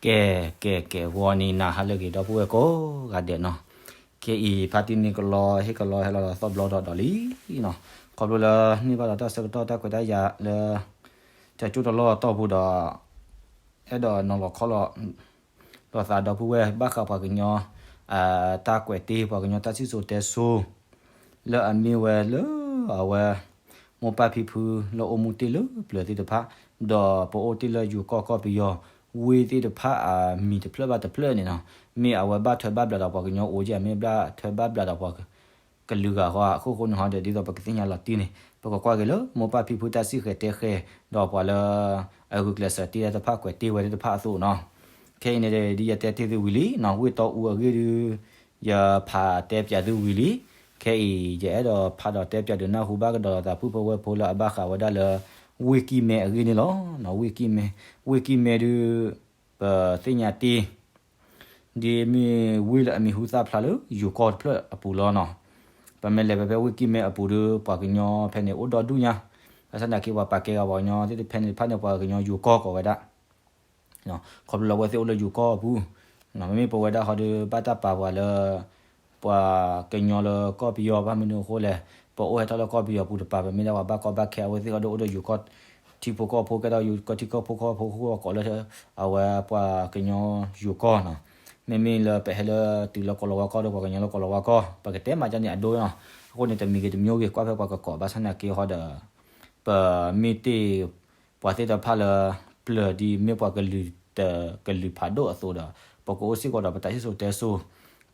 ကဲ ကဲ ကဲ ဂီၤနံၤနၤဟါလၢအဂ့ၤ ဒီပုၢ်ဝဲၢ်ကိးဂၤဒဲးနီၤ, ခဲအံၤဖါတံၢ်န့ၣ်ကလီဟ့ၣ်ကလီဟဲလီၤဒီးသီဘျီဒီးဒီးလံနီၤ, ခီဖျိလၢန့ၢ်ဘၣ်ဒီးတၢ်ဆၢကတီၢ်တၢ်ခွဲးတၢ်ယာ်လၢ တၢ်ကၠိတလီၢ်တီၢ်ပူၤဒီး အဲၣ်ဒိးနီၤလီၤခီလီၤ လိာ်သးဒီပုၢ်ဝဲၢ် ဘၣ်ဃးပှၤကညီ တၢ်ကွဲးတ့ၢ် ပှၤကညီတၢ်စံၣ်စိၤတဲစိၤ လၢအမ့ၢ်ဝဲလၢအဝဲ မိၢ်ပၢ်ဖံဖုလၢအိၣ်မူတ့ၢ်လၢပျၢၤသ့ၣ်တဖၣ်, ဒီးပအိၣ်တ့ၢ်လၢယိၤကီၢ်ကီၢ်ပယီၤ ဝ့ၢ်သ့ၣ်တဖၣ်အမံၤတဖျၢၣ်ဘၣ်တဖျၢၣ်န့ၣ်နီၤ, မ့ၢ်အဝဲဘၣ်ထွဲဘၣ်ဘျးဒီးပှၤကညီအိၣ်ကဲ မ့ၢ်ဘၣ်ထွဲဘၣ်ဘျးဒီးပှၤ ကလုာ်ဂၤဃီ အခိၣ်ဃိန့ၣ်ဟီဒီး ဒ်သိးပကသ့ၣ်ညါလီၤတံၢ်န့ၣ် ပကကွၢ်က့ၤလၢမိၢ်ပၢ်ဖံဖုတၢ်စံၣ်ဃဲၤတဲဃဲၤ ဒီးပှၤလၢ အဂုာ်ကျဲးစၢးတ့ၢ်တၢ်တဖၣ်ကွဲးတ့ၢ်ဝဲသ့ၣ်တဖၣ်အသိးနီၤ. ခဲအံၤန့ၣ် ဒ်ယတဲတ့ၢ်သုဝံၤလံနီၤ ဝ့ၢ်တီအူအဂ့ၢ်ဒု ယဖးတဲပၠးသုဝံၤလံ. ခဲအံၤ ယအဲၣ်ဒိးဖးဒီးတဲပၠးဒုးနၢ်ဟူဘၣ်ကဒီးလိာ်သးပုၢ်ဖိဝဲၢ်ဖိလၢအဘၣ်ဃးဝဲဒၣ်လၢ ဝ့ၢ်ကံၢ်မဲအဂ့ၢ်န့ၣ်လီၤ. ဝ့ၢ်ကံၢ်မဲ, ဝ့ၢ်ကံၢ်မဲဒု ပသ့ၣ်ညါတ့ၢ် ဒ်မ့ၢ်ဝ့ၢ်လၢအမံၤဟူသၣ်ဖျါလၢယိၤကီၢ်တဖျၢၣ်အပူၤလီၤနီၤ. ပမ့ၢ်လဲၤဖဲဖဲဝ့ၢ်ကံၢ်မဲအပူၤဒီး ပှၤကညီဖဲန့ၣ်အိၣ်ဒီဒူၣ်ညါ, ဘၣ်ဆၣ်သနာ်က့ပှၤပာ်ကဲဂၤပှၤကညီသ့ၣ်တဖၣ်န့ၣ်တဖၣ်န့ၣ် ပှၤကညီယိၤကီၢ်ကိးဝဲဒၣ် ခီဖျိလၢအဝဲသ့ၣ်အိၣ်လၢယိၤကီၢ်အပူၤ, မ့မ့ၢ်ပဝဲဒၣ်ဃီဒီး ဘၣ်တၢ်ပာ်ပှၤလၢ ပှၤကညီလၢကီၢ်ပယီၤ ဘၣ်မနုၤအဃိလဲၣ်, ပအိၣ်ဟဲထီၣ်လၢကီၢ်ပယီၤပူၤတပၤ ပမ့ၢ်ဒၣ်ပှၤဘၣ်ကီဘၣ်ခဲ အဝဲသ့ၣ်ဃီဒီးအိၣ်ဒီးယိၤကီၢ် ထံဖိကီၢ်ဖိ ကဲထီၣ်ယိၤကီၢ်ထံကီၢ်ဖိကီၢ်ဖိဃိအကိးလၢ အဝဲပှၤကညီယိၤကီၢ်နီၤ. မ့မ့ၢ်လၢပဟဲလၢတုၤလၢကီၢ်လီၤဝါကီၢ်ဒီး ပှၤကညီလၢကီၢ်လီၤဝါကီၢ် ပကတဲမၤကန့ၣ်အဒိနီၤ. အဃိန့ၣ် တမံၤဂ့ၤတမံၤဂ့ၤ ကွၢ်ဖဲပှၤကကိး ဘၣ်ဆၣ်သနာ်က့ဃီဒီး ပမ့ၢ်တ့ၢ် ပှၤသ့ၣ်တဖၣ်လၢ ပျၢၤဒ်မ့ၢ်ပှၤကလုာ်တကလုာ်ဖးဒိၣ်အသိးဒီး ပကအိၣ်စ့ၢ်ကီးဒီးပတၢ်စံၣ်စိၤတဲစိၤ,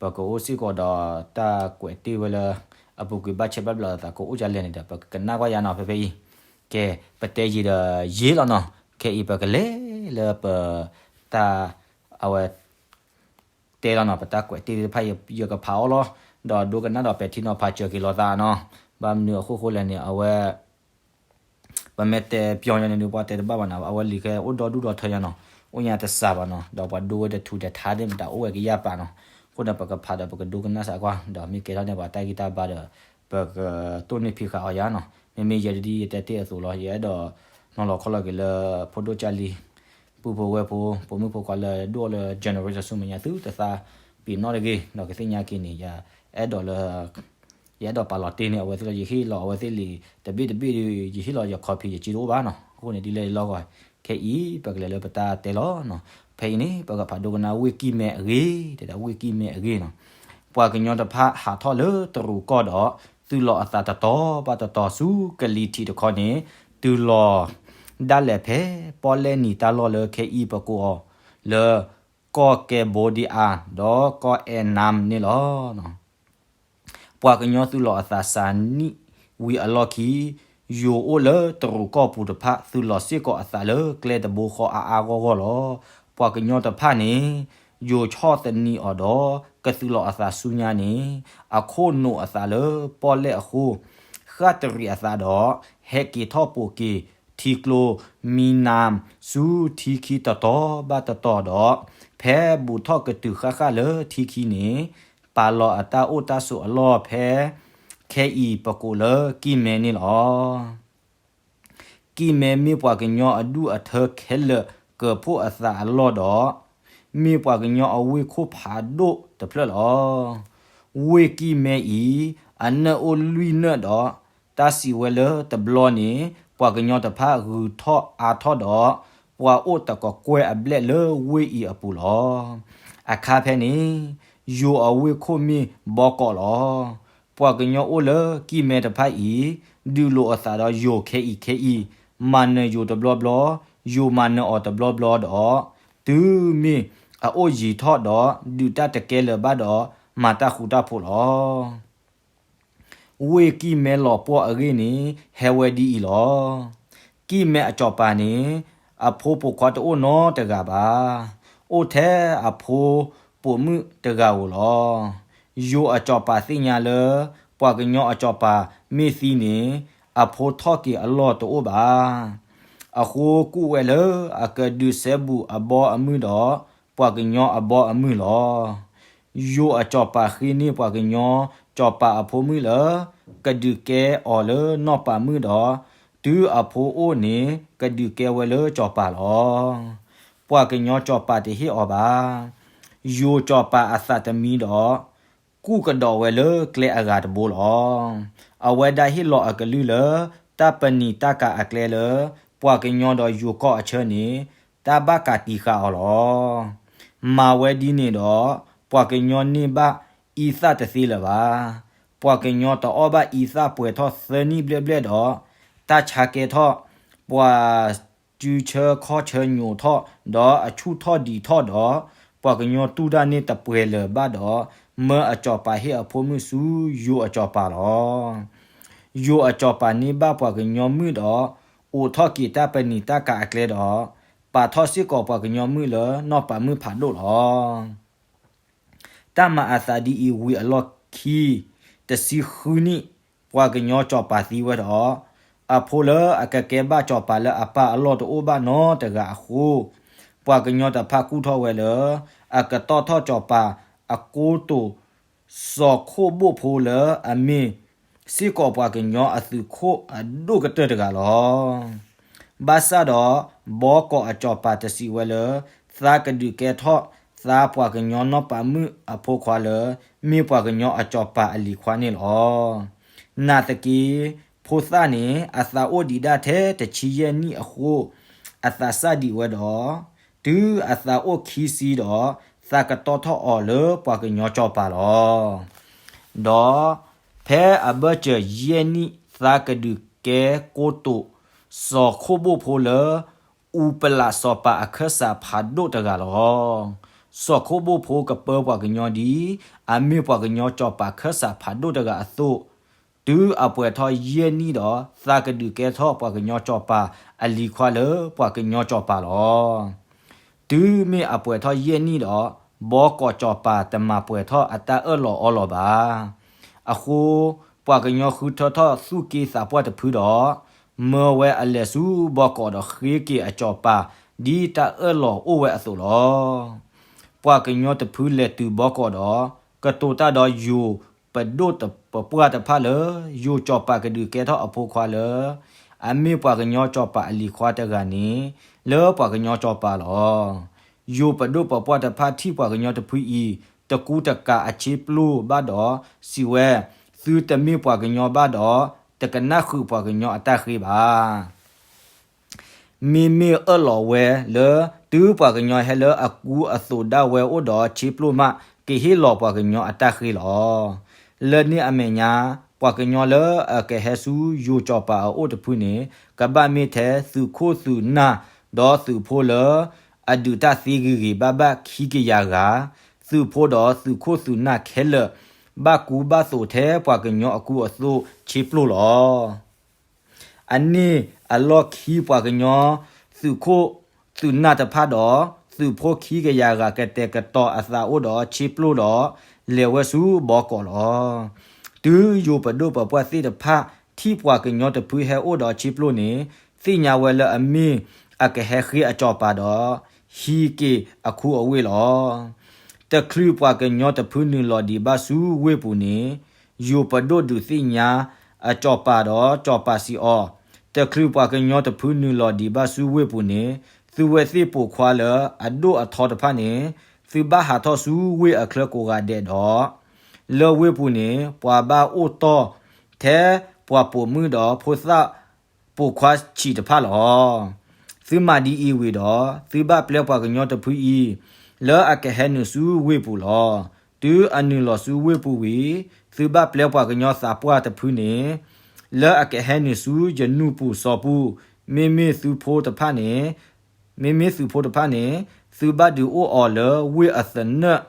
ပကအိၣ်စ့ၢ်ကီးဒီးတၢ်ကွဲးတ့ၢ်ဝဲလၢ အပူၤကွံာ်ဘၣ်ဆဲးဘၣ်ဘျးလိာ်သးကအိၣ်ဒ်လဲၣ်န့ၣ်ဒီး ပကကနၣ်ကွၢ်ယါနီၤ ဖဲဖဲအံၤ. ကဲ ပတဲယံာ်ဒီးယံာ်လီၤနီၤ. ခဲအံၤပကလဲၤလၢပ တၢ် အဝဲ တဲလီၤနီၤ ပတၢ်ကွဲးတ့ၢ်သ့ၣ်တဖၣ် ယကဖးအီၤလီၤ. ဒီးဒိကနၣ်ဒီးပဲာ်ထံနီၤဖးစၢၤက့ၤလိာ်သးနီၤ. ဘၣ်မနုၤအဃိဃိလဲၣ်န့ၣ် အဝဲ ပမ့ၢ်တဲပျီညါန့ၣ်ဒုး ပှၤတဲတဘၣ်ဘၣ်နီၤ. အဝဲလံာ်ခဲအိၣ်ဒီဒူၣ်ဒီထၢညါနီၤ. အိၣ်ညါတစှၤဘၣ်နီၤ. ဒီးပှၤဒိဝဲတထူးတထါသ့ၣ်မတၤအိၣ်ဝဲကယၢ်ပာ်နီၤ. အဃိန့ၣ် ပကဖးဒီးပကဒိကနၣ်စးကွၢ် ဒီးမ့ၢ်ကဲထီၣ်န့ၢ်ပှၤတၢ်ဂံၢ်တၢ်ဘါဒီး ပကတိၢ်နီၣ်ဖံးဃာ်အီၤယါနီၤ. မ့မ့ၢ်ယဲဒ်ယတဲတ့ၢ်အသိးလီၤ. ယအဲၣ်ဒိးနီၤလီၤခီလီၤက့ၤလၢ ဖိဒိၣ်ကၢ်လံ ပုၢ်ဖိဝဲၢ်ဖိ ပိာ်မုၣ်ဖိခွါလၢဒိၣ်လၢ generation ဆူမဲာ်ညါ သုတသးပ့ၤနီၣ်တဂ့ၤ ဒီးကသ့ၣ်ညါက့ၤန့ၣ် ယအဲၣ်ဒိးလၢ ယအဲၣ်ဒိးပာ်လီၤတ့ၢ်န့ၢ်အဝဲသ့ၣ်လီၤ. ယဟ့ၣ်လီၤအဝဲသ့ၣ်လံာ်တဘ့ၣ်တဘ့ၣ်ဒီး ယဟ့ၣ်လီၤယ copy ယစ့တအိၣ်ဘၣ်နီၤ. အဃိန့ၣ်ဒ်လဲၣ်လီၤဂီၢ် ခဲအံၤ ပကလဲၤလၢပတၢ်တဲလီၤနီၤ. ဖဲအံၤန့ၣ် ပကဖးဒိကနၣ်ဝ့ၢ်ကံၢ်မဲအဂ့ၢ် တဲဒၣ်ဝ့ၢ်ကံၢ်မဲအဂ့ၢ်နီၤ. ပှၤကညီတဖၣ်ဟးထီၣ်လၢတရူးကီၢ်ဒီး သုးလီၤအသးတတီၤဘၣ်တတီၤဆူကလံၤထံးတခီန့ၣ် တုၤလီၤဒၣ်လဲာ်ဖဲ ပီၣ်လဲၣ်နံၤတၢ်လီၢ်လၢခဲအံၤပကိးအီၤ လၢ ကီၢ်ကဲဘိဒံအါ ဒီးကီၢ်အဲၣ်နၢမ်န့ၣ်လီၤ. ပှၤကညီသုးလီၤအသးစးနံၣ်ဝံၤအလီၢ်ခံ ယိၤအိၣ်လၢတရူးကီၢ်ပူၤတဖၣ် သုးလီၤစ့ၢ်ကီးအသးလၢကျဲတဘိဃီအါအါဂီၢ်ဂီၢ်လီၤ. ပှၤကညီတဖၣ်န့ၣ် ယိၤဆီၣ်သနံးအီၤဒီး ကသုးလီၤအသးဆူညါန့ၣ် အခိၣ်နိးအသးလၢပီၣ်လဲၣ်အဃိ ဃၣ်တရံးအသးဒီး ဟဲက့ၤထီၣ်ပိာ်က့ၤထံကျိ မံနၢမ်ဆူထံခံတတီၤဘၣ်တတီၤဒီး ဖဲဘူးထီၣ်ကတုၤဃၣ်ဃၣ်လၢထံခံန့ၣ် ပာ်လီၤအတၢ်အိၣ်တၢ်ဆိးအလီၢ်ဖဲ ခဲအံၤပကိးလၢကံၢ်မဲန့ၣ်လီၤ. ကံၢ်မဲမ့ၢ်ပှၤကညီအဒူၣ်အထၢခဲလၢာ်ကၢၤဖှိၣ်အသးအလီၢ်ဒီး မ့ၢ်ပှၤကညီအဝ့ၢ်ခိၣ်ဖးဒိၣ်တဖျၢၣ်လီၤ. ဝ့ၢ်ကံၢ်မဲအံၤ အနၢၣ်အိၣ်လွံၢ်နၢၣ်ဒီး တၢ်စံးဝဲလၢတဘျီန့ၣ် ပှၤကညီတဖၣ်ဂုၤထီၣ်အါထီၣ်ဒီး ပှၤအိၣ်တကကွဲၢ်အဘျဲၣ်လၢဝ့ၢ်အံၤအပူၤလီၤ. အခါဖဲန့ၣ် ယိၤအဝ့ၢ်ခိၣ်မ့ၢ်ဘီကီးလီၤ. ပှၤကညီအိၣ်လၢကံၢ်မဲတဖၣ်အံၤ ဒုးလိာ်အသးဒီးယိၤခဲအံၤခဲအံၤ, မၤနၢၤယိၤတဘျီဘျီ, ယိၤမၤနၢၤအီၤတဘျီဘျီဒီး, တုၤမ့ၢ်အအိၣ်ယံၤထီၣ်ဒီး ဒုးတၢ်တကဲလၢၤဘၣ်ဒီး မၤတၢ်ဃူတၢ်ဖိးလီၤ. ဝ့ၢ်ကံၢ်မဲလီၤပှီၢ်အဂ့ၢ်န့ၣ် ဟဲဝဲဒ်အံၤလီၤ. ကံၢ်မဲအစီၤပၤန့ၣ် အဖိပိာ်ခွါတအိၣ်နီတဂၤဘၣ်. အိၣ်ထဲအဖိပိာ်မုၣ်တဂၤဧိၤလီၤ. ယိၤအစီၤပၤသ့ၣ်ညါလၢ ပှၤကညီအစီၤပၤမ့ၢ်သံန့ၣ် အဖိထီၣ်က့ၤအလီၢ်တအိၣ်ဘၣ်. အဃိကူၣ်ဝဲလၢအကဒုးစဲဘူးအဘီအမုၢ်ဒီး ပှၤကညီအဘီအမုၢ်လီၤ. ယိၤအစီၤပၤဃ့န့ၢ်ပှၤကညီစီၤပၤအဖိမုၣ်လၢ ကဒုးကဲအီၤလၢနီၢ်ပၤမုၣ်ဒီး တုၤအဖိအိၣ်န့ၣ် ကဒုးကဲဝဲလၢစီၤပၤလီၤ. ပှၤကညီစီၤပၤတဟ့ၣ်အီၤဘၣ်. ယိၤစီၤပၤအသးတမံဒီး ကူၣ်ကဒီးဝဲလၢကျဲအဂၤတဘိလီၤ. အဝဲဒၣ်ဟ့ၣ်လီၤအကလုၢ်လၢ တၢ်ပနံာ်တၢ်ကၤအကျဲလၢ ပှၤကညီဒီးယိၤကီၢ်အဆၢန့ၣ် တၢ်ဘၣ်ကးတံာ်ဃာ်အီၤလီၤ. မၤဝဲဒ်န့ၣ်ဒီး ပှၤကညီန့ၢ်ဘၣ်အံသၣ်တသ့လၢၤဘၣ်. ပှၤကညီတအီၣ်ဘၣ်အံသၣ်ပှဲၤထီၣ်သၢနံၣ်ဘျဲၣ်ဘျဲၣ်ဒီး တၢ်ဆါကဲထီၣ် ပှၤစုဆၢခီၣ်ဆၢညိးထီၣ် ဒီးအဆူၣ်ထီၣ်ဒံးထီၣ်ဒီး ပှၤကညီတူၢ်တၢ်န့ၢ်တပှဲၤလၢၤဘၣ်ဒီး မၢအစီၤပၤဟ့ၣ်အဖိမုၣ်ဆူယိၤအစီၤပၤလီၤ. ယိၤအစီၤပၤန့ၢ်ဘၣ်ပှၤကညီမုၣ်ဒီး အိးထီၣ်က့ၤတၢ်ပနံာ်တၢ်ကၤအကျဲဒီး ပာ်ထီၣ်စ့ၢ်ကီးပှၤကညီမုၣ်လၢနီၢ်ပၤမုၣ်ဖးဒိၣ်လီၤ. တၢ်မၤအသးဒ်အံၤဝံၤအလီၢ်ခံ တဆံဃုနံၣ် ပှၤကညီစီၤပၤသံဝဲဒီး အဖိလၢအကကဲဘၣ်စီၤပၤလၢအပၢ်အလီၢ်တအိၣ်ဘၣ်နီတဂၤအဃိ ပှၤကညီတဖၣ်ကူၣ်ထီၣ်ဝဲလၢ အကတီၢ်ထီၣ်စီၤပၤအကိတိာ် စီၤခိၣ်ဘိၣ်ဖိလၢအမ့ၢ် စ့ၢ်ကီးပှၤကညီအသုးခိၣ်အဒိၣ်ကတၢၢ်တဂၤလီၤ. ဘၣ်ဆၣ်ဒီး ဘီကီးအစီၤပၤတစံးဝဲလၢ သးကဒုးကဲထီၣ်သးပှၤကညီနီၢ်ပၤမုၣ်အဖိခွါလၢ မ့ၢ်ပှၤကညီအစီၤပၤအလံၤခွါန့ၣ်လီၤ. နာ်သက့ ဖိသၣ်န့ၣ် အသးအိၣ်ဒံးဒၣ်ထဲတဆံယဲၢ်နံၣ်အဃိ အသးစၢ်ဒံးဝဲဒီး တုၤအသးအိၣ်ခံဆံဒီး သးကတီၢ်ထီၣ်အီၤလၢပှၤကညီစီၤပၤလီၤ. ဒီးဖဲအဘၢၣ်စၢၤယဲၢ်နံၣ် သးကဒုးကဲကိတိာ် စီၤခိၣ်ဘိၣ်ဖိလၢ အူပလးစီၤပၤအခၢၣ်စးဖးဒိၣ်တဂၤလီၤ. စီၤခိၣ်ဘိၣ်ဖိကပၢပှၤကညီဒ် အမ့ၢ်ပှၤကညီစီၤပၤခၢၣ်စးဖးဒိၣ်တဂၤအသိး တုၤအပှဲၤထီၣ်ယဲၢ်နံၣ်ဒီး သးကဒုးကဲထီၣ်ပှၤကညီစီၤပၤအလံၤခွါလၢပှၤကညီစီၤပၤလီၤ. တုၤမ့ၢ်အပှဲၤထီၣ်ယဲၢ်နံၣ်ဒီး ဘီကီးစီၤပၤတမၤပှဲၤထီၣ်အတၢ်အၢၣ်လီၤအီလီၤဘၣ်. အဃိ ပှၤကညီဃုထၢထီၣ်သူၣ်က့သးပှၢ်တဖုဒီး မၢဝဲအလဲၤဆူဘီကီးဒီးဃ့က့ၤအစီၤပၤ ဒ်တၢ်အၢၣ်လီၤအိၣ်ဝဲအသိးလီၤ. ပှၤကညီတဖုလဲၤတုၤဘီကီးဒီး ကတိၤတၢ်ဒီးယိၤပဒိၣ်ပပှၢ်တဖၣ်လၢ ယိၤစီၤပၤကဒုးကဲထီၣ်အဖိခွါလၢ အမ့ၢ်ပှၤကညီစီၤပၤအလံၤခွါတဂၤန့ၣ် လၢပှၤကညီစီၤပၤလီၤ. ယိၤပဒိၣ်ပပှၢ်တဖၣ်ထံၣ်ပှၤကညီတဖုအံၤ တကူတကၤအဆ့ပျိၢ်ဘၣ်ဒီး စံးဝဲ, သုတမ့ၢ်ပှၤကညီဘၣ်ဒီး တကနၣ်ဃုာ်ပှၤကညီအတၢ်ဃ့ဘၣ်. မ့မ့ၢ်အၢၣ်လီၤဝဲလၢ တုၤပှၤကညီဟဲလၢအကူအသိးဒၣ်ဝဲအိၣ်ဒီးဆ့ပျိၢ်မး ကဟ့ၣ်လီၤပှၤကညီအတၢ်ဃ့လီၤ. လၢန့ၣ်အမဲာ်ညါ ပှၤကညီလၢအကဟဲဆူယိၤစီၤပၤအအိၣ်တဖုန့ၣ် ကဘၣ်မ့ၢ်ထဲသုးခိၣ်သုးနၢ် ဒီးသုးဖိလၢ အဒုးတၢ်သ့ဂ့ၤဂ့ၤဘၣ်ဘၣ်ခံကယၤဂၤ, သုးဖိဒီးသုးခိၣ်သုးနၢ်ခဲလၢာ် ဘၣ်ကူဘၣ်သိးထဲပှၤကညီအကူအသိးဆ့ပျိၢ်လီၤ. အန့ၣ်အလီၢ်ခံပှၤကညီ သုးခိၣ်သုးနၢ်တဖၣ်ဒီး သုးဖိခံကယၤဂၤကတဲာ်ကတီၤအသးအိၣ်ဒီးဆ့ပျိၢ်ဒီး လဲၤဝဲဆူဘီကီးလီၤ. တုၤယိၤပဒိၣ်ပပှၢ်သ့ၣ်တဖၣ် ထံၣ်ပှၤကညီတဖုဟဲအိၣ်ဒီးဆ့ပျိၢ်န့ၣ် သ့ၣ်ညါဝဲလၢအမ့ၢ်အကဟဲဃ့အစီၤပၤဒီး ဟံးက့ၤအခူအဝ့ၢ်လီၤ. တချုးပှၤကညီတဖုနုာ်လီၤဒံးဘၣ်ဆူဝ့ၢ်ပူၤန့ၣ် ယိၤပဒိၣ်ဒုးသ့ၣ်ညါအစီၤပၤဒီးစီၤပၤစံးအီၤ, တချုးပှၤကညီတဖုနုာ်လီၤဒံးဘၣ်ဆူဝ့ၢ်ပူၤန့ၣ် သုဝဲသ့ၣ်ပိာ်ခွါလၢအဒိၣ်အထီတဖၣ်န့ၣ် သုဘၣ်ဟးထီၣ်ဆူဝ့ၢ်အချၢကိးဂၤဒဲးဒီး လၢဝ့ၢ်ပူၤန့ၣ် ပှၤဘၣ်အိၣ်တီၢ်ထဲပှၤပိာ်မုၣ်ဒီးဖိသၣ်ပိာ်ခွါဆံးတဖၣ်လီၤ. သုမၤဒ်အံၤဝံၤဒီး သုဘၣ်ပျဲပှၤကညီတဖုအံၤ လၢအကဟဲနုာ်ဆူဝ့ၢ်ပူၤလီၤ. တုၤအနုာ်လီၤဆူဝ့ၢ်ပူၤဝံၤ သုဘၣ်ပျဲပှၤကညီသးပှၢ်တဖုန့ၣ် လၢအကဟဲနုာ်ဆူယနူၢ်ပူၤစီၤပူၤ, မ့မ့ၢ်သုးဖိတဖၣ်န့ၣ် မ့မ့ၢ်သုးဖိတဖၣ်န့ၣ် သုဘၣ်ဒုးအိၣ်အီၤလၢဝ့ၢ်အသနၢၣ်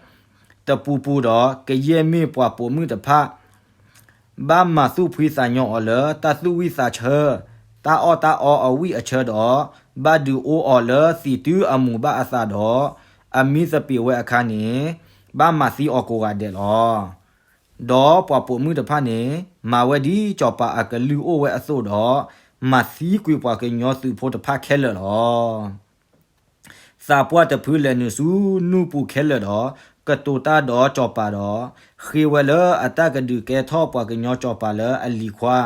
တပူၤပူၤဒီး ကယဲၢ်မ့ၢ်ပှၤပိာ်မုၣ်တဖၣ် ဘၣ်မၤသူၣ်ဖှံသးညီအီၤလၢတၢ်သူၣ်ဝံၣ်သးဆၢ, တၢ်အီၣ်တၢ်အီအဝံၣ်အဆၢဒီး ဘၣ်ဒုးအိၣ်အီၤလၢသံးတုၤအမူၤဘၣ်အသးဒီး အမံသပ့ၤဝဲအခါန့ၣ် ဘၣ်မၤသံအီၤကိးဂၤဒဲးလီၤ. ဒီးပှၤပိာ်မုၣ်တဖၣ်န့ၣ် မၤဝဲဒ်စီၤပၤအကလုၢ်အိၣ်ဝဲအသိးဒီး မၤသံကွံာ်ပှၤကညီသုးဖိတဖၣ်ခဲလၢာ်လီၤ. သးပှၢ်တဖုလဲၤနုာ်ဆူနူၢ်ပူၤခဲလၢာ်ဒီး ကတိၤတၢ်ဒီးစီၤပၤဒီး ဃ့ဝဲလၢအတၢ်ကဒုးကဲထီၣ်ပှၤကညီစီၤပၤလၢအလံၤခွါ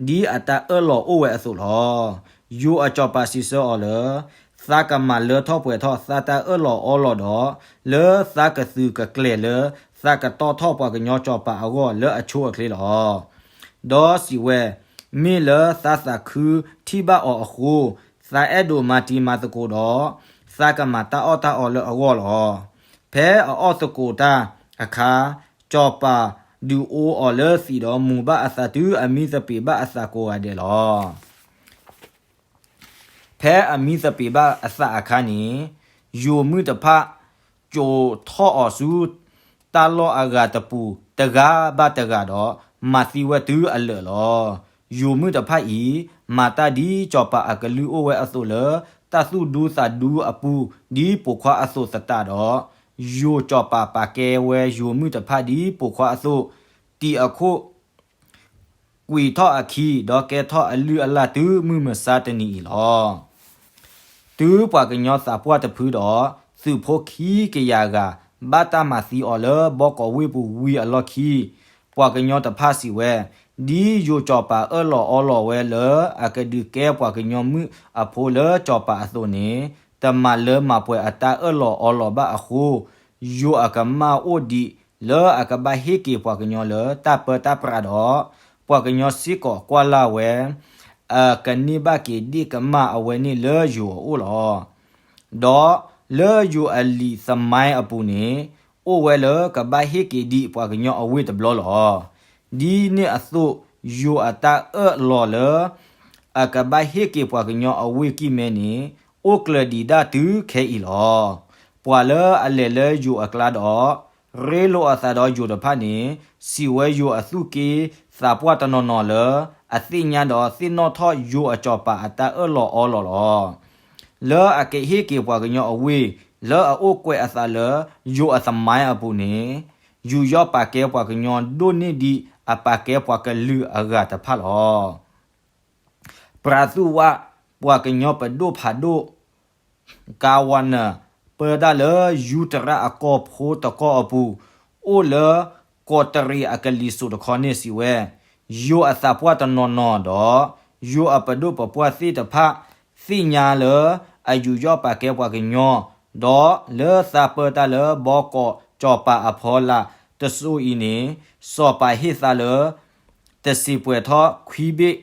ဒ်အတၢ်အၢၣ်လီၤအိၣ်ဝဲအသိးလီၤ. ယိၤအစီၤပၤစံးဆၢအီၤလၢ သးကမၤလၢထီၣ်ပှဲၤထီၣ်သးတၢ်အၢၣ်လီၤအီလီၤဒီး လၢသးကသုးကကျဲၤလၢ သးကတီထီၣ်ပှၤကညီစီၤပၤအဂီၢ်လၢအဆိအချ့လီၤ. ဒီးစံးဝဲ, မ့ၢ်လၢသးသးခုထံၣ်ဘၣ်အီၤအဃိ, သးအဲၣ်ဒိးမၤတံၤမၤသကိးဒီး သးကမၤတၢ်အီၣ်တၢ်အီလၢအဂီၢ်လီၤ. ဖဲအအီၣ်သကိးတၢ်အခါ, စီၤပၤဒုးအိၣ်အီၤလၢသံးဒီး မူၤဘၣ်အသးတုၤအမံသပ့ၤဘၣ်အသးကိးဂၤဒဲးလီၤ. ဖဲအမံသပ့ၤဘၣ်အသးအခါန့ၣ်, ယိၤမုၣ်တဖၣ် စိာ်ထီၣ်အီၤဆူတၢ်လီၢ်အဂၤတပူၤ တဂၤဘၣ်တဂၤဒီး မၤသံဝဲတုၤအလၢာ်လီၤ. ယိၤမုၣ်တဖၣ်အံၤ မၤတၢ်ဒ်စီၤပၤအကလုၢ်အိၣ်ဝဲအသိးလၢ တၢ်သူၣ်ဒူသးဒူအပူၤ ဒ်ပိာ်ခွါအသိးသတးဒီး, ယိၤစီၤပၤပာ်ကဲဝဲယိၤမုၣ်တဖၣ်ဒ်ပိာ်ခွါအသိး, တံၤအခိၣ် ကွံာ်ထီၣ်အခံ ဒီးကဲထီၣ်အလုၢ်အလၢ်တုၤမုၢ်မဆါတနံၤအံၤလီၤ. တုၤပှၤကညီသးပှၢ်တဖုဒီး သုးဖိခံကယၤဂၤ ဘၣ်တၢ်မၤသံအီၤလၢဘီကီးဝ့ၢ်ပူၤဝံၤအလီၢ်ခံ, ပှၤကညီတဖၣ်စံးဝဲ, ဒ်ယိၤစီၤပၤအၢၣ်လီၤအီလီၤဝဲလၢ အကဒုးကဲပှၤကညီမုၣ်အဖိလၢစီၤပၤအသိးန့ၣ်, တမၤလၢမၤပှဲၤအတၢ်အၢၣ်လီၤအီလီၤဘၣ်အဃိ, ယိၤအကမၣ်အိၣ်ဒံးလၢအကဘၣ်ဟ့ၣ်က့ၤပှၤကညီလၢတၢ်ပၢတၢ်ပြးဒီး, ပှၤကညီစ့ၢ်ကီးကွၢ်လၢ်ဝဲ အကန့ၢ်ဘၣ်က့ၤဒ့ၣ်ကမၣ်အဝဲန့ၣ်လၢယိၤအအိၣ်လီၤ. ဒီးလၢယိၤအလံာ်သမိုင်းအပူၤန့ၣ်, အိၣ်ဝဲလၢကဘၣ်ဟ့ၣ်က့ၤဒံးပှၤကညီအဝ့ၢ်တဘျီလီၤ. ဒ်န့ၣ်အသိး, ယိၤအတၢ်အၢၣ်လီၤလၢ အကဘၣ်ဟ့ၣ်က့ၤပှၤကညီအဝ့ၢ်ကံၢ်မဲန့ၣ်, အိၣ်ကျၢၤဒံးဒၣ်တုၤခဲအံၤလီၤ. ပှၤလၢအလဲၤလၢယိၤအကျါဒီး ရ့လိာ်အသးဒီးယိၤတဖၣ်န့ၣ်, စံးဝဲယိၤအသူၣ်က့သးပှၢ်တနီၤနီၤလၢ အသ့ၣ်ညါဒီးသ့ၣ်နီၣ်ထီၣ်ယိၤအစီၤပၤအတၢ်အၢၣ်လီၤအီလီၤလီၤ. လၢအကဟ့ၣ်က့ၤပှၤကညီအဝ့ၢ် လၢအအိၣ်ကွဲးအသးလၢယိၤအသမိုင်းအပူၤန့ၣ်, ယူးယီၣ်ပာ်ကဲပှၤကညီဒိၣ်န့ၢ်ဒံး အပာ်ကဲပှၤကလုာ်အဂၤတဖၣ်လီၤ. ပြၤသူၣ်ဝၣ် ပှၤကညီပဒိၣ်ဖးဒိၣ် ကၤဝါနၢၤ ပၢတၢ်လၢယူၤတရၣ်အကီၢ်ဖိတကီၢ်အပူၤ, အိၣ်လၢကီးတရံးအကလံၤစိးတခီန့ၣ်စံးဝဲ, ယိၤအသးပှၢ်တနီၤနီၤဒီး ယိၤအပဒိၣ်ပပှၢ်သ့ၣ်တဖၣ် သ့ၣ်ညါလၢ အယူးယီၣ်ပာ်ကဲပှၤကညီ, ဒီးလၢသးပၢတၢ်လၢဘီကီးစီၤပၤအဖီလာ်တစိၤအံၤန့ၣ်, စီၤပၤဟ့ၣ်သးလၢ တစံးပှဲၤထီၣ်ခွံဘ့ၣ်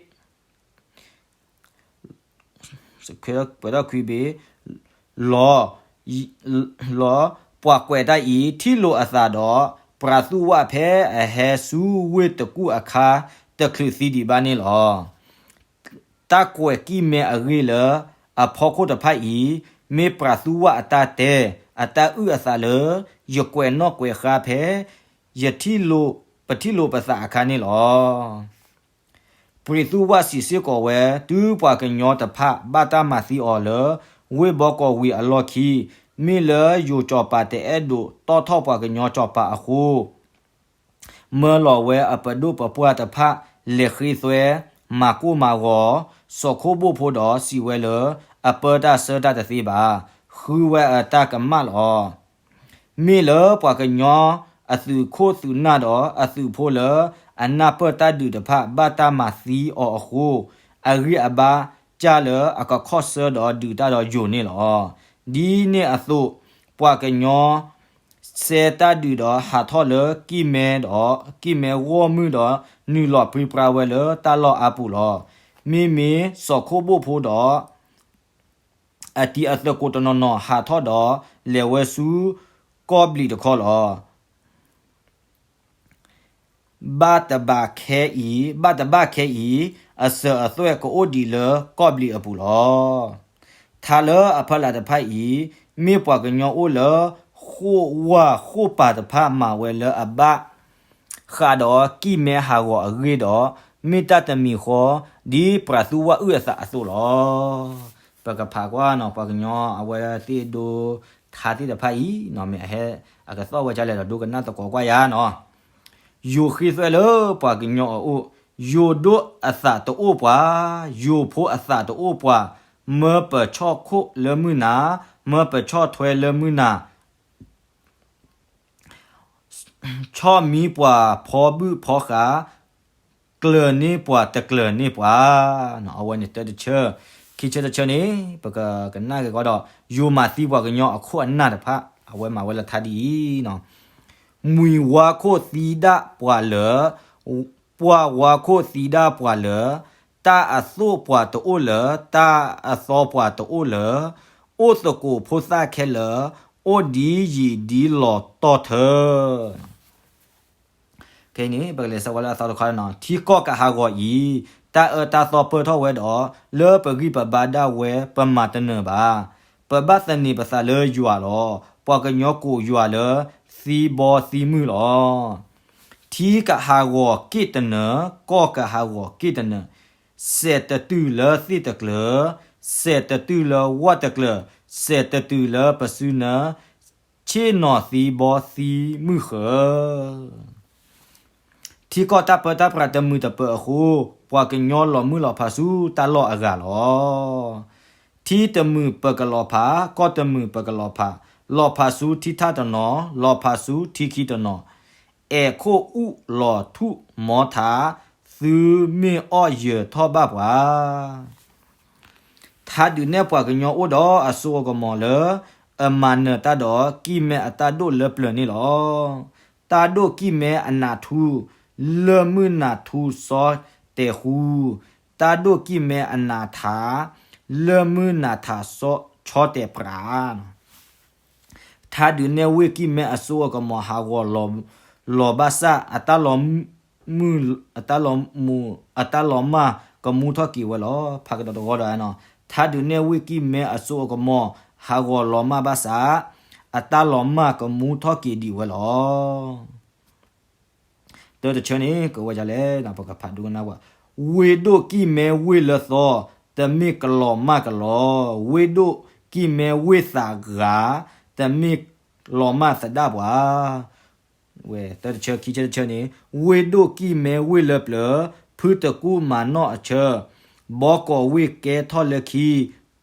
ပှဲၤထီၣ်ခွံဘ့ၣ် လီၤ. လီၤ. ပှၤကွဲးတၢ်အံၤ ထံၣ်လိာ်အသးဒီး ပြၤသူၣ်ဝၣ်ဖဲအဟဲဆူဝ့ၢ်တကူၣ်အခါ တချုးသံဒံးဘၣ်န့ၣ်လီၤ. တၢ်ကွဲးကံၢ်မဲအဂ့ၢ်လၢအဖီခိၣ်တဖၣ်အံၤ မ့ၢ်ပြၤသူၣ်ဝၣ်အတၢ်တဲ အတၢ်အုၣ်အသးလၢ ယကွဲးနီၣ်ကွဲးဃါဖဲ ယထံၣ်လိာ် ပထံၣ်လိာ်ပသးအခါန့ၣ်လီၤ. ပြၤသူၣ်ဝၣ်စံးစ့ၢ်ကီးဝဲ တုၤပှၤကညီတဖၣ်ဘၣ်တၢ်မၤသံအီၤလၢ ဝ့ၢ်ဘီကီးဝံၤအလီၢ်ခံ, မ့ၢ်လၢယိၤစီၤပၤတအဲၣ်ဒိးတီၣ်ထီၣ်ပှၤကညီစီၤပၤအဃိ မၢလီၤဝဲအပဒိၣ်ပပှၢ်တဖၣ် လဲၤဃ့သွဲ မၤကိၢ်မၤဂီၤ စီၤခိၣ်ဘိၣ်ဖိဒီးစံးဝဲလၢ အပၢတၢ်ဆၢတၢ်တသ့ဘၣ်, ဃုဝဲအတၢ်ကမၣ်လီၤ. မ့ၢ်လၢပှၤကညီအသုးခိၣ်သုးနၢ်ဒီးအသုးဖိလၢအနၢ်ပၢၢ်တၢ်ဒုးတဖၣ် ဘၣ်တၢ်မၤသံအီၤအဃိ, အဂံၢ်အဘါကၢ်လၢအကခီၣ်ဆၢဒီးဒုးတၢ်ဒီးယိၤန့ၣ်လီၤ. ဒ်န့ၣ်အသိး, ပှၤကညီ စဲတၢ်ဒုးဒီးဟးထီၣ်လၢကံၢ်မဲဒီး ကံၢ်မဲဂီၢ်မုၢ်ဒီး နုာ်လီၤပြံပြါဝဲလၢတၢ်လီၢ်အါပူၤလီၤ. မ့မ့ၢ်စီၤခိၣ်ဘိၣ်ဖိဒီး အတံၤအသကိးတနီၤနီၤဟးထီၣ်ဒီး လဲၤဝဲဆူကီၢ်ဘျံးတခီလီၤ. ဘၣ်တဘၣ်ခဲအံၤ, ဘၣ်တဘၣ်ခဲအံၤ, အစၢၤအသွဲၣ်ကအိၣ်ဒံးလၢကီၢ်ဘျံးအပူၤလီၤ. ထါလၢအဖီလာ်တဖၣ်အံၤ, မ့ၢ်ပှၤကညီအိၣ်လၢဃိၣ်ဝၢ်ဃိၣ်ပၤတဖၣ်မၤဝဲလၢအဘၣ် ဃးဒီးကံၢ်မဲဟးဂီၤအဂ့ၢ်ဒီး, မ့ၢ်တၢ်တမံၤဃီ ဒ်ပြၤသူၣ်ဝၣ်အုၣ်အသးအသိးလီၤ. ပကဖးကွၢ်နီၤ ပှၤကညီအဝဲသ့ၣ်ဒိထါသ့ၣ်တဖၣ်အံၤနီၤ မ့ၢ်အဟဲအကသီၣ်ဝဲဒ်လဲၣ်ဒီး ဒိကနၣ်သကိးကွၢ်ယၤနီၤ. ယိၤဃ့သွဲလၢပှၤကညီအအိၣ်, ယိၤဒိၣ်အသးတအိၣ်ပှၤ, ယိၤဖိအသးတအိၣ်ပှၤ, မၢပဆီၣ်ခိၣ်လၢမုၢ်နၤ, မၢပဆီၣ်ထွဲလၢမုၢ်နၤ ဆီၣ်မံပှၤဖီဘုၣ်ဖီဃး, ကျၢၤန့ၢ်ပှၤတကျၢၤန့ၢ်ပှၤ, အဝဲန့ၣ်တၢ်တဆၢ, ခံ ခံဆၢတဆၢန့ၣ် ပကကနၣ်က့ၤကီဒီး ယိၤမၤသံပှၤကညီအခိၣ်အနၢ်တဖၣ် အဝဲမၤဝဲလၢထါဒ်အံၤ, မှံၤဝါခိၣ်သံဒၣ်ပှၤလၢာ်, ပှၢ်ဝါခိၣ်သံဒၣ်ပှၤလၢာ်, တၢ်အသိၣ်ပှၤတအိၣ်လၢာ်, တၢ်အသီပှၤတအိၣ်လၢာ်, အိၣ်သကိးဖိသၣ်ခဲလၢာ်, အိၣ်ဒ်ယံာ်ဒ်လီၤတီၢ်ထၢ ခဲအံၤန့ၣ် ပကလဲၤဆၢဝဲလၢအသီတခါနီၤ, ထံကီၢ်ကဟးဂီၤအံၤ, တၢ်အၢတၢ်သီပၢၢ်ထီၣ်ဝဲဒီး, လၢပဂံၢ်ပဘါဒၣ်ဝဲပမၤတနၢၤဘၣ်. ပဘၣ်သန့ၤပသးလၢယွၤလီၤ. ပှၤကညီကိးယွၤလၢ သံဘီသံမုၢ်လီၤ. ထံကဟးဂီၤက့ၣ်တနၢၤ, ကီၢ်ကဟးဂီၤက့ၣ်တနၢၤ, စဲးတတုၤလၢသ့ၣ်တကျၢၤ, စဲးတတုၤလၢဝၣ်တကျၢၤ, စဲးတတုၤလၢပစုနၢ, ဆ့ၣ်နီၤသံဘီသံမုၢ်ဃၢၤ. ထံကီၢ်တၢ်ပၢတၢ်ပြးတမုာ်တပၢၤအဃိ, ပှၤကညီလီၤမုၢ်လီၤဖးဆူတၢ်လီၢ်အဂၤလီၤ. ထံတမုာ်ပကလီၤဖး, ကီၢ်တမုာ်ပကလီၤဖး, လီၤဖးဆူထံထၣ်တနီၤ, လီၤဖးဆူထံခံတနီၤ, အဲၣ်ခိၣ်အူၣ်လီၤထူၣ်မီထါ, သုမ့ၢ်အီၣ်ယၢၤထီၣ်ဘၣ်ပှၤ ထါဒုးနဲၣ်ပှၤကညီအိၣ်ဒီးအစိအကမီၤလၢ အမၤနၢၤတၢ်ဒီး ကံၢ်မဲအတၢ်ဒိၣ်လၢပျၢၤန့ၣ်လီၤ. တၢ်ဒိၣ်ကံၢ်မဲအနးထူ, လၢၢ်မုၢ်နးထူစီၤတဲာ်ဃူ, တၢ်ဒိၣ်ကံၢ်မဲအနးထါ, လၢၢ်မုၢ်နးထါဆီတဲာ်ပြး ထါဒုးနဲၣ်ဝ့ၢ်ကံၢ်မဲအစိအကမီၤဟးဂီၤလီၤဘၣ်ဆၣ် အတၢ်လီၤမုၢ်, အတၢ်လီၤမၢ်ကမူထီၣ်က့ၤဝဲလီၤ. ဖးကဒီးတဝီဒီးနီၤ, ထါဒုးနဲၣ်ဝ့ၢ်ကံၢ်မဲအစိအကမီၤ ဟးဂီၤလီၤမၢ်ဘၣ်ဆၣ် အတၢ်လီၤမၢ်ကမူထီၣ်က့ၤဒံးဝဲလီၤ. တၢတဆၢန့ၣ် ကဝဲဒ်လဲၣ်, ပကဖးဒိကနၣ်ဝဲ, ဝ့ၢ်ဒိၣ်ကံၢ်မဲဝ့ၢ်လၢသီ တမ့ၢ်ကလီၤမၢ်ကလီ, ဝ့ၢ်ဒိၣ်ကံၢ်မဲဝ့ၢ်သးဂၤ တမ့ၢ်လီၤမၢ်သဒၣ်ပှၤ ဝဲတၢတဆၢခံဆၢတဆၢန့ၣ်, ဝ့ၢ်ဒိၣ်ကံၢ်မဲဝ့ၢ်လၢပျၢၤ, ဖုတကူၣ်မၤနီၣ်အဆၢ, ဘီကီာ်ဝ့ၢ်ကဲထီၣ်လၢခံ,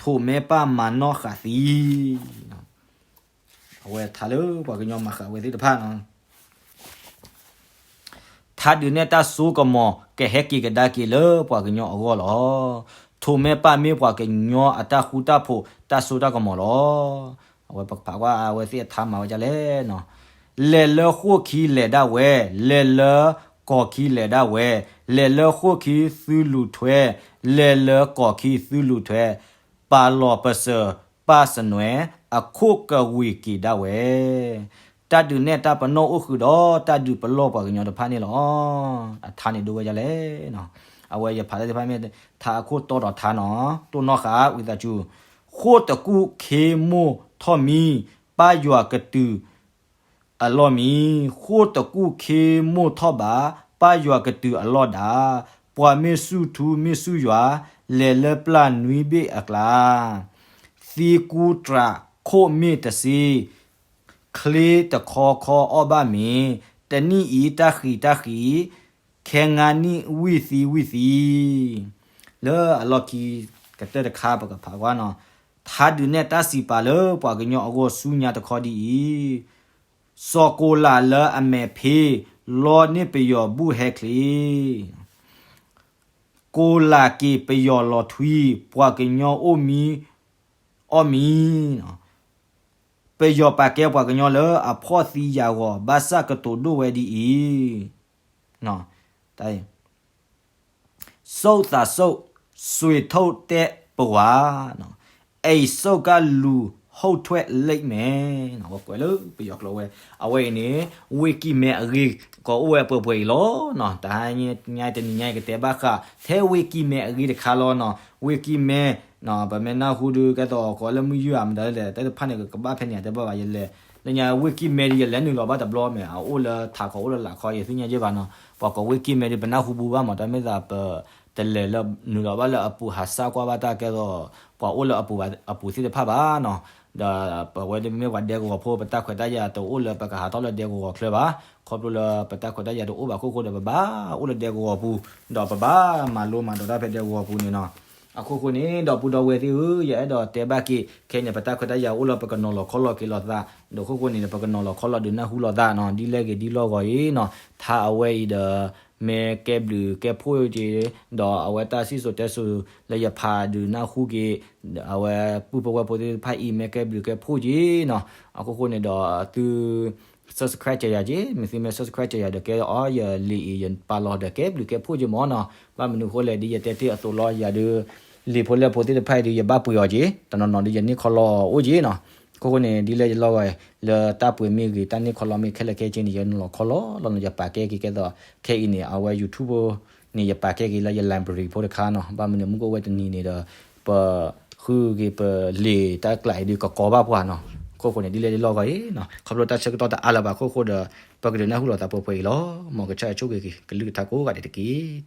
ထိးမဲပၢ်မၤနီၣ်ဃာ်သံ. အဝဲထါလၢပှၤကညီမၤဃာ်ဝဲသ့ၣ်တဖၣ်နီၤ ထါဒုးနဲၣ်တၢ်စိကမီၤ ကဟဲက့ၤကဒါက့ၤလၢပှၤကညီအဂီၢ်လီၤ. ထိးမဲပၢ်မ့ၢ်ပှၤကညီအတၢ်ဃူတၢ်ဖိး တၢ်စိတၢ်ကမီၤလီၤ. အဝဲပကဖးကွၢ်အဝဲသ့ၣ်အထါမၤဝဲဒ်လဲၣ်နီၤ, လဲၤလၢဃိၣ်ခံလဲၤဒၣ်ဝဲ, လဲၤလၢကီၢ်ခံလဲၤဒၣ်ဝဲ, လဲၤလၢဃိၣ်ခံသုလူၤထွဲ, လဲၤလၢကီၢ်ခံသုလူၤထွဲ, ပာ်လီၤပစၢၤပၢ်စနွဲ, အခိၣ်ကဝ့ၤက့ၤဒၣ်ဝဲ တၢ်ဒုးနဲၣ်တၢ်ပနီၣ်အိၣ်ဃုာ်ဒီး တၢ်ဒုးပလီၢ်ပှၤကညီတဖၣ်န့ၣ်လီၤ. အထါန့ၣ်ဒိဝဲဒ်လဲၣ်. အဝဲယဖးသ့ၣ်တဖၣ်မ့ၢ်ထါအခိၣ်တီဒီးထါနီၤ, တိၢ်နီၣ်ဃာ်ဝံသးစူၤ, ဃိၣ်တကူၣ်ခ့မိၢ်ထီၣ်မံ, ပၢ်ယွၤကတုၤအလီၢ်မံ, ဃိၣ်တကူၣ်ခ့မိၢ်ထီၣ်ဘး, ပၢ်ယွၤကတုၤအလီၢ်ဒၣ်, ပှၤမ့ၢ်ဆူၣ်ထူမ့ၢ်ဆူၣ်ယွၤ, လဲၤလၢပျၢ်နွံဘ့ၣ်အကျါ သံကူတြးခိၣ်မ့ၢ်တစ့, ချ့တခီခီအီၣ်ဘၣ်မ့ၤ, တနံၣ်အံၤတၢ်ဃံးတၢ်ဃံး, ခဲငါနံၣ်ဝံၢ်သံဝံၢ်သံ. လၢအလီၢ်ခံကတၢၢ်တခါပကဖးကွၢ်နီၤ, ထါဒုးနဲၣ်တၢ်စံးပာ်လၢပှၤကညီအဂီၢ်ဆူညါတခီဒ်အံၤ, စီၤကိၤလးလၢအမဲာ်ဖ့, လီန့ၢ်ပယီၤဘူၣ်ဟဲချ့ ကိၤလးက့ၤပယီၤလီၤထွံ, ပှၤကညီအိၣ်မံအီၣ်မံ, ပယီၤပာ်ကဲပှၤကညီလၢအဖှီၣ်သံယာ်ဂီၤ ဘၣ်ဆၣ်ကတိၤဒိၣ်ဝဲဒ်အံၤ, စိၣ်သးစိၣ်, ဆွေထုတ်တဲ့ပဝါ, အိမ်စောင့်ကလူး ဟုတ်ထွက်လိမ့်မယ်. ကွဲးလၢပယီၤကျိာ်ဝဲ, အဝဲအံၤန့ၣ် ဝ့ၢ်ကံၢ်မဲအဂ့ၢ်ကီးအိၣ်ဝဲပှဲၤပှဲၤအံၤလီၤ. တဟါညါတနံၤညါအံၤကတဲဘၣ်ဃး ထဲဝ့ၢ်ကံၢ်မဲအဂ့ၢ်တခါလီၤနီၤ. ဝ့ၢ်ကံၢ်မဲ ပမ့ၢ်နၢ်ဟူဒုး ကဲသိးကီးလၢမုၢ်ယုၢ်ဧါ မတၤလဲၣ် တၢ်တဖၣ်န့ၣ် ကဘၣ်ဖဲန့ၣ် တဲဘၣ်ဘၣ်ယလဲၣ်. လၢညါဝ့ၢ်ကံၢ်မဲဒ်ယလဲၤနုာ်လီၤဘၣ်တဘျီမ့ၢ် အအိၣ်လၢထးခီအိၣ်လၢလာ်ခီ ယသ့ၣ်ညါယဲၢ်ဘၣ်နီၤ. ပှၤကိးဝ့ၢ်ကံၢ်မဲဒ်ပနၢ်ဟူဘူးဘၣ်မး တၢ်မ့ၢ်သးပတလဲၤလၢနုာ်လီၤဘၣ်လၢအပူၤ ဟးစၢ်ကွၢ်ဘၣ်တၢ်ကဲသိး ပှၤအိၣ်လၢအပူၤသ့ၣ်တဖၣ်ဘၣ်နီၤ. ဒီးပဝဲဒၣ်မ့မ့ၢ်ပှၤဒဲကဝီၤဖိ ပတၢ်ခွဲးတၢ်ယာ်တအိၣ်လၢပကဟးထီၣ်လၢဒဲကဝီၤချၢဘၣ်. ခီဖျိလၢပတၢ်ခွဲးတၢ်ယာ်တအိၣ်ဘၣ်အခိၣ်ဃိဒီး ပဘၣ်အိၣ်လၢဒဲကဝီၤပူၤ, ဒီးပဘၣ်မၤလိမၤဒိးတၢ်ဖဲဒဲကဝီၤပူၤန့ၣ်နီၤ. အခိၣ်ဃိန့ၣ် ဒီပုၢ်ဒီဝဲၢ်သ့ၣ်ဧၢ, ယအဲၣ်ဒိးတဲဘၣ်က့ၤ ခဲအံၤန့ၣ် ပတၢ်ခွဲးတၢ်ယာ်အိၣ်လၢပကနီၤလီၤခီလီၤက့ၤလိာ်သး, ဒီးခိၣ်ဃိန့ၣ် ပကနီၤလီၤခီလီၤဒုးနၢ်ဟူလိာ်သးနီၤ, ဒ်လဲၣ်ဂ့ၤဒ်လီၢ်ဂီၤအံၤနီၤ, ထါအဝဲအံၤဒီး မ့ၢ်ကဲဘျုးကဲဖှိၣ်က့ၤ, ဒီးအဝဲတၢ်စံၣ်စိၤတဲစိၤလၢယဖးဒုးနၢ်ဟူက့ၤ, အဝဲပုၢ်ဖိဝဲၢ်ဖိသ့ၣ်တဖၣ်အံၤ မ့ၢ်ကဲဘျုးကဲဖှိၣ်က့ၤနီၤ. အခိၣ်ဃိန့ၣ်ဒီးသု subscribe ကဲယၤက့ၤ, မ့ၢ်သုမ့ၢ် subscribe ကဲယၤဒီးကဲအီၤ ယလံာ်အံၤယပာ်လီၤဒီးကဲဘျုးကဲဖှိၣ်က့ၤမ့ၢ်နီၤ. ဘၣ်မနုၤအဃိလဲၣ် ဒ်ယတဲတ့ၢ်အသိးလီၤ ယၤဒုး လံာ်ဖိလဲၢ်ဖိသ့ၣ်တဖၣ်အံၤဒုး ယဘၣ်ပှ့ၤအီၤက့ၤ, တနီၤနီၤဒုးယန့ၢ်ခီလီအီၤအိၣ်က့ၤနီၤ. အခိၣ်ဃိန့ၣ် ဒ်လဲၣ်ယလီၢ်ဂီၤ လၢတၢ်ပှ့ၤမ့ၢ်ဂ့ၤ တၢ်န့ၢ်ခီလီမ့ၢ်ခဲလၢာ်ခဲဆ့န့ၣ် ယနုာ်လီၤခီလီလီၤနီၤ ယပာ်ကဲက့ၤကဲသိး ခဲအံၤန့ၣ် အဝဲ YouTube န့ၣ် ယပာ်ကဲက့ၤလၢယ library ဖိတခါနီၤ. ဘၣ်မနုၤမုၢ်ကအိၣ်ဝဲတနံၤန့ၣ်ဒီး ပဃုက့ၤပလံာ်တၢ်ကျးအံၤဒုးကကီဘၣ်ပှၤနီၤ. အခိၣ်ဃိန့ၣ် ဒ်လဲၣ်ယလီၢ်ဂီၤအံၤနီၤ ခီဖျိတၢ်ဆၢကတီၢ်တအါလၢၤဘၣ်အခိၣ်ဃိဒီး ပကဒုးနၢ်ဟူလိာ်သးပှဲၤပှဲၤအံၤလီၤ. မ်ကစၢ်ဆိၣ်ဂ့ၤက့ၤကလုၢ်ကထါကိးဂၤဒဲးတက့ၢ်.